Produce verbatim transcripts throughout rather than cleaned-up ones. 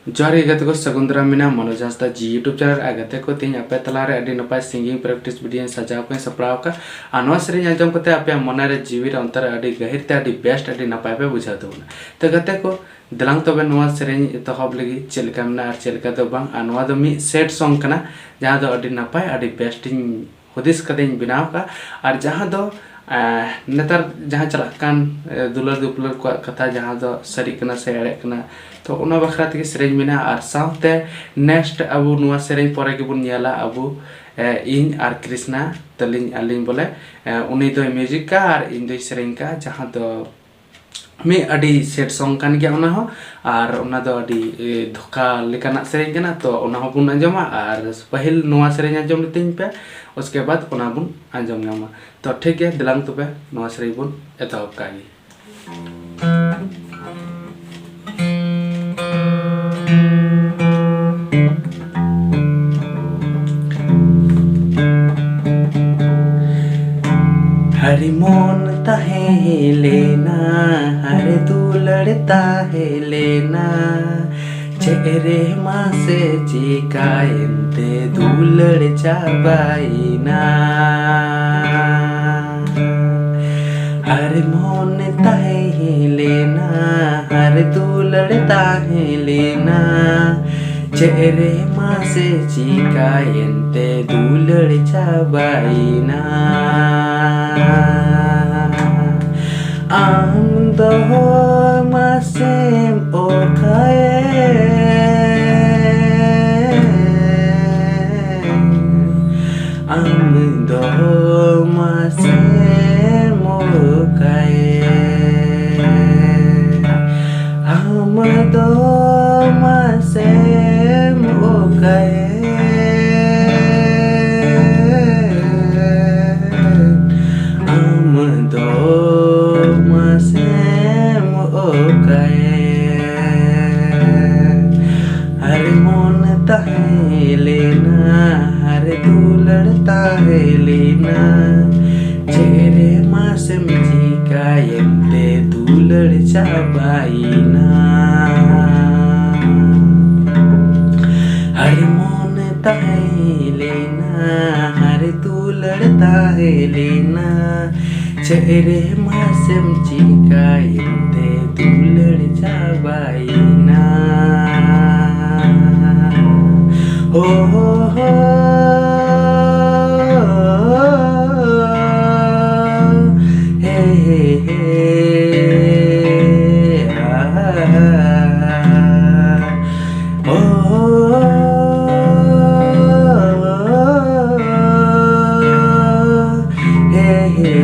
ᱡᱚᱦᱟᱨ ᱜᱮ ᱜᱟᱛᱮ ᱠᱚ, ᱥᱟᱹᱜᱩᱱ ᱫᱟᱨᱟᱢ ᱢᱮᱱᱟᱜᱼᱟ ᱢᱚᱱᱳᱡᱽ ᱦᱟᱸᱥᱫᱟ ᱡᱤ YouTube channel ᱨᱮ᱾ ᱟᱨ ᱜᱟᱛᱮ ᱠᱚ, ᱛᱮᱦᱮᱧ ᱟᱯᱮ ᱛᱟᱞᱟᱨᱮ ᱟᱹᱰᱤ ᱱᱟᱯᱟᱭ singing practice video ᱤᱧ ᱥᱟᱡᱟᱣ ᱠᱟᱜ ᱤᱧ ᱥᱟᱯᱲᱟᱣ ᱟᱠᱟᱫ᱾ ᱟᱨ ᱱᱚᱣᱟ ᱥᱮᱨᱮᱧ ᱟᱸᱡᱚᱢ ᱠᱟᱛᱮ ᱟᱯᱮᱭᱟᱜ ᱢᱚᱱᱮ ᱨᱮ, ᱡᱤᱣᱤ ᱨᱮ, ᱚᱱᱛᱚᱨ ᱨᱮ ᱟᱹᱰᱤ ᱜᱟᱹᱦᱤᱨ ᱛᱮ ᱟᱹᱰᱤ best, ᱟᱹᱰᱤ ᱱᱟᱯᱟᱭ ᱯᱮ ᱵᱩᱡᱷᱟᱹᱣ ᱛᱟᱵᱚᱱᱟ᱾ ᱛᱚ ᱜᱟᱛᱮ ᱠᱚ, ᱫᱮᱞᱟᱝ ᱛᱚᱵᱮ ᱱᱚᱣᱟ ᱥᱮᱨᱮᱧ ᱮᱛᱚᱦᱚᱵ ᱞᱟᱹᱜᱤᱫ ᱪᱮᱫ ᱞᱮᱠᱟ ᱢᱮᱱᱟᱜᱼᱟ ᱟᱨ ᱪᱮᱫ ᱞᱮᱠᱟ ᱫᱚ ᱵᱟᱝ᱾ ᱟᱨ ᱱᱚᱣᱟ ᱫᱚ ᱢᱤᱫ sad song ᱠᱟᱱᱟ, ᱡᱟᱦᱟᱸ ᱫᱚ ᱟᱹᱰᱤ ᱱᱟᱯᱟᱭ, ᱟᱹᱰᱤ best ᱤᱧ ᱦᱩᱫᱤᱥ ᱠᱟᱛᱮᱧ ᱵᱮᱱᱟᱣ ᱟᱠᱟᱫᱼᱟ᱾ ᱟᱨ ᱡᱟᱦᱟᱸ ᱫᱚ, ᱮᱸ, ᱱᱮᱛᱟᱨ ᱡᱟᱦᱟᱸ ᱪᱟᱞᱟᱜ ᱠᱟᱱ, ᱮ, ᱫᱩᱞᱟᱹᱲ ᱫᱩᱯᱞᱟᱹᱲ ᱠᱚᱣᱟᱜ ᱠᱟᱛᱷᱟ, ᱡᱟᱦᱟᱸ ᱫᱚ ᱥᱟᱹᱨᱤᱜ ᱠᱟᱱᱟ ᱥᱮ ᱮᱲᱮᱜ ᱠᱟᱱᱟ, ᱛᱚ ᱚᱱᱟ ᱵᱟᱠᱷᱨᱟ ᱛᱮᱜᱮ ᱥᱮᱨᱮᱧ ᱢᱮᱱᱟᱜᱼᱟ᱾ ᱟᱨ ᱥᱟᱶᱛᱮ next ᱟᱵᱚ ᱱᱚᱣᱟ ᱥᱮᱨᱮᱧ ᱯᱚᱨᱮ ᱜᱮᱵᱚᱱ ᱧᱮᱞᱟ ᱟᱵᱚ, ᱮ, ᱤᱧ ᱟᱨ ᱠᱨᱤᱥᱱᱟ ᱛᱟᱹᱞᱤᱧ, ᱟᱹᱞᱤᱧ ᱵᱚᱞᱮ, ᱮ, ᱩᱱᱤ ᱫᱚᱭ music ᱠᱟᱜᱼᱟ ᱟᱨ ᱤᱧ ᱫᱚᱧ ᱥᱮᱨᱮᱧ ᱠᱟᱜᱼᱟ, ᱡᱟᱦᱟᱸ ᱫᱚ ᱢᱤᱫ ᱟᱹᱰᱤ sad song ᱠᱟᱱ ᱜᱮᱭᱟ ᱚᱱᱟ ᱦᱚᱸ᱾ ᱟᱨ ᱚᱱᱟ ᱫᱚ ᱟᱹᱰᱤ, ᱮ, ᱫᱷᱳᱠᱟ ᱞᱮᱠᱟᱱᱟᱜ ᱥᱮᱨᱮᱧ ᱠᱟᱱᱟ, ᱛᱚ ᱚᱱᱟ ᱦᱚᱸᱵᱚᱱ ᱟᱸᱡᱚᱢᱟ᱾ ᱟᱨ ᱯᱟᱹᱦᱤᱞ ᱱᱚᱣᱟ ᱥᱮᱨᱮᱧ ᱟᱸᱡᱚᱢ ᱞᱤᱛᱤᱧ ᱯᱮ, ᱩᱥᱠᱮ ᱵᱟᱫ ᱚᱱᱟ ᱵᱚᱱ ᱟᱸᱡᱚᱢ ᱧᱟᱢᱟ᱾ ᱛᱚ ᱴᱷᱤᱠ ᱜᱮᱭᱟ, ᱫᱮᱞᱟᱝ ᱛᱚᱵᱮ ᱱᱚᱣᱟ ᱥᱮᱨᱮᱧ ᱵᱚᱱ ᱮᱛᱚᱦᱚᱵ ᱠᱟᱜ ᱜᱮ᱾ ᱦᱟᱨ ᱢᱚᱱ ᱛᱟᱦᱮᱸ ᱞᱮᱱᱟ, ᱦᱟᱨ ᱫᱩᱞᱟᱹᱲ ᱛᱟᱦᱮᱸ ᱞᱮᱱᱟ, ᱪᱮᱫ ᱨᱮ ᱢᱟᱥᱮ ᱪᱤᱠᱟᱭᱮᱱ ᱛᱮ ᱫᱩᱞᱟᱹᱲ ᱪᱟᱵᱟᱭᱮᱱᱟ᱾ ᱦᱟᱨ ᱢᱚᱱ ᱛᱟᱦᱮᱸ ᱞᱮᱱᱟ, ᱦᱟᱨ ᱫᱩᱞᱟᱹᱲ ᱛᱟᱦᱮᱸ ᱞᱮᱱᱟ, ᱪᱮᱫ ᱨᱮ ᱢᱟᱥᱮ ᱪᱤᱠᱟᱭᱮᱱ ᱛᱮ ᱫᱩᱞᱟᱹᱲ ᱪᱟᱵᱟᱭᱮᱱᱟ᱾ ᱟᱢ ᱫᱚ ᱢᱟᱥᱮᱢ ᱚᱠᱟᱭᱮᱱ? ᱟᱢ ᱫᱚ ᱢᱟᱥᱮᱢ ᱚᱠᱟᱭᱮᱱ? ᱟᱢ ᱫᱚ ᱢᱟᱥᱮᱢ ᱚᱠᱟᱭᱮᱱ? ᱟᱢ ᱫᱚ ᱢᱟᱥᱮᱢ ᱚᱠᱟᱭᱮᱱ? ᱦᱟᱨ ᱢᱚᱱ ᱛᱟᱦᱮᱸ ᱞᱮᱱᱟ, ᱦᱟᱨ ᱫᱩᱞᱟᱹᱲ ᱛᱟᱦᱮᱸ ᱞᱮᱱᱟ, ᱪᱮᱫ ᱨᱮ ᱢᱟᱥᱮᱢ ᱪᱤᱠᱟᱭᱮᱱ ᱛᱮ ᱫᱩᱞᱟᱹᱲ ᱪᱟᱵᱟᱭᱮᱱᱟ᱾ ᱛᱟᱦᱮᱸ ᱞᱮᱱᱟ, ᱟᱨ ᱫᱩᱞᱟᱹᱲ ᱛᱟᱦᱮᱸ ᱞᱮᱱᱟ᱾ ᱪᱮᱫ ᱨᱮ ᱢᱟᱥᱮᱢ ᱪᱤᱠᱟᱹᱭᱮᱱ ᱛᱮ ᱫᱩᱞᱟᱹᱲ ᱪᱟᱵᱟᱭᱮᱱᱟ? ᱦᱳ, ᱦᱳ, ᱦᱳ, ᱦᱮ, ᱦᱮ, ᱦᱮ, ᱟ, ᱳ, ᱦᱮ, ᱦᱮ,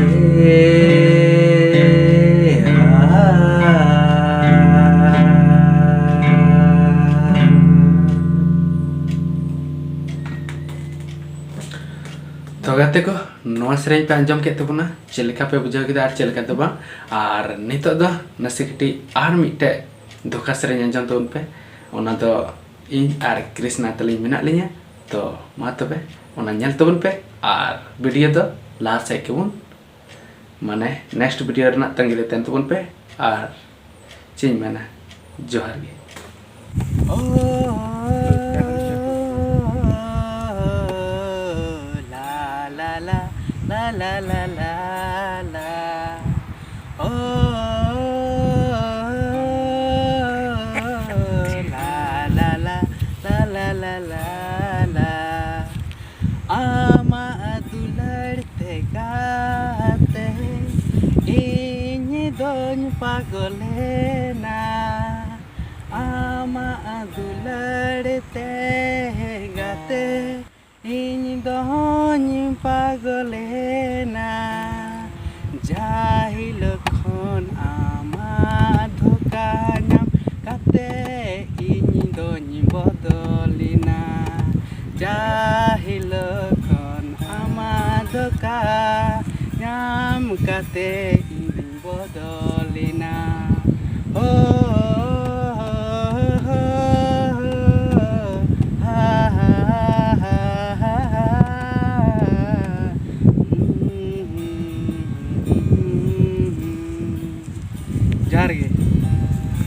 ᱦᱮ, ᱟ᱾ ᱛᱚ ᱜᱟᱛᱮ ᱠᱚ, ᱱᱚᱣᱟ ᱥᱮᱨᱮᱧ ᱯᱮ ᱟᱸᱡᱚᱢ ᱠᱮᱫ ᱛᱟᱵᱚᱱᱟ, ᱪᱮᱫ ᱞᱮᱠᱟ ᱯᱮ ᱵᱩᱡᱷᱟᱹᱣ ᱠᱮᱫᱟ ᱟᱨ ᱪᱮᱫ ᱞᱮᱠᱟ ᱫᱚ ᱵᱟᱝ᱾ ᱟᱨ ᱱᱤᱛᱚᱜ ᱫᱚ ᱱᱟᱥᱮ ᱠᱟᱹᱴᱤᱡ ᱟᱨ ᱢᱤᱫᱴᱮᱡ ᱫᱷᱳᱠᱟ ᱥᱮᱨᱮᱧ ᱟᱸᱡᱚᱢ ᱛᱟᱵᱚᱱ ᱯᱮ᱾ ᱚᱱᱟ ᱫᱚ ᱤᱧ ᱟᱨ ᱠᱨᱤᱥᱱᱟ ᱛᱟᱹᱞᱤᱧ ᱢᱮᱱᱟᱜ ᱞᱤᱧᱟ᱾ ᱛᱚ ᱢᱟ ᱛᱚᱵᱮ ᱚᱱᱟ ᱧᱮᱞ ᱛᱟᱵᱚᱱ ᱯᱮ ᱟᱨ ᱵᱷᱤᱰᱤᱭᱳ ᱫᱚ ᱞᱟᱦᱟ ᱥᱮᱫ ᱜᱮᱵᱚᱱ, ᱢᱟᱱᱮ ᱱᱮᱠᱥᱴ ᱵᱷᱤᱰᱤᱭᱳ ᱨᱮᱱᱟᱜ ᱛᱟᱺᱜᱤ ᱨᱮ ᱛᱟᱦᱮᱱ ᱛᱟᱵᱚᱱ ᱯᱮ᱾ ᱟᱨ ᱪᱮᱫ ᱤᱧ ᱢᱮᱱᱟ, ᱡᱚᱦᱟᱨ ᱜᱮ᱾ ᱳ, ᱞᱟ, ᱞᱟ, ᱞᱟ, ᱞᱟ, ᱞᱟ, ᱞᱟ, ᱞᱟ, ᱞᱟ᱾ ᱳ, ᱞᱟ, ᱞᱟ, ᱞᱟ, ᱞᱟ, ᱞᱟ, ᱞᱟ, ᱞᱟ, ᱞᱟ᱾ ᱟᱢᱟᱜ ᱫᱩᱞᱟᱹᱲ ᱛᱮ ᱜᱟᱛᱮ, ᱤᱧ ᱫᱚᱧ ᱯᱟᱜᱚᱞᱮᱱᱟ᱾ ᱟᱢᱟᱜ ᱫᱩᱞᱟᱹᱲ ᱛᱮ ᱜᱟᱛᱮ, ᱤᱧ ᱫᱚᱧ ᱯᱟᱜᱚᱞᱮᱱᱟ᱾ ᱡᱟ ᱦᱤᱞᱳᱜ ᱠᱷᱚᱱ ᱟᱢᱟᱜ ᱫᱷᱳᱠᱟ ᱧᱟᱢ ᱠᱟᱛᱮ ᱤᱧ ᱫᱚᱧ ᱵᱚᱫᱚᱞᱮᱱᱟ᱾ ᱡᱟ ᱦᱤᱞᱳᱜ ᱠᱷᱚᱱ ᱟᱢᱟᱜ ᱫᱷᱳᱠᱟ ᱧᱟᱢ ᱠᱟᱛᱮ ᱤᱧ ᱵᱚᱫᱚᱞᱮᱱᱟ᱾ ᱳ,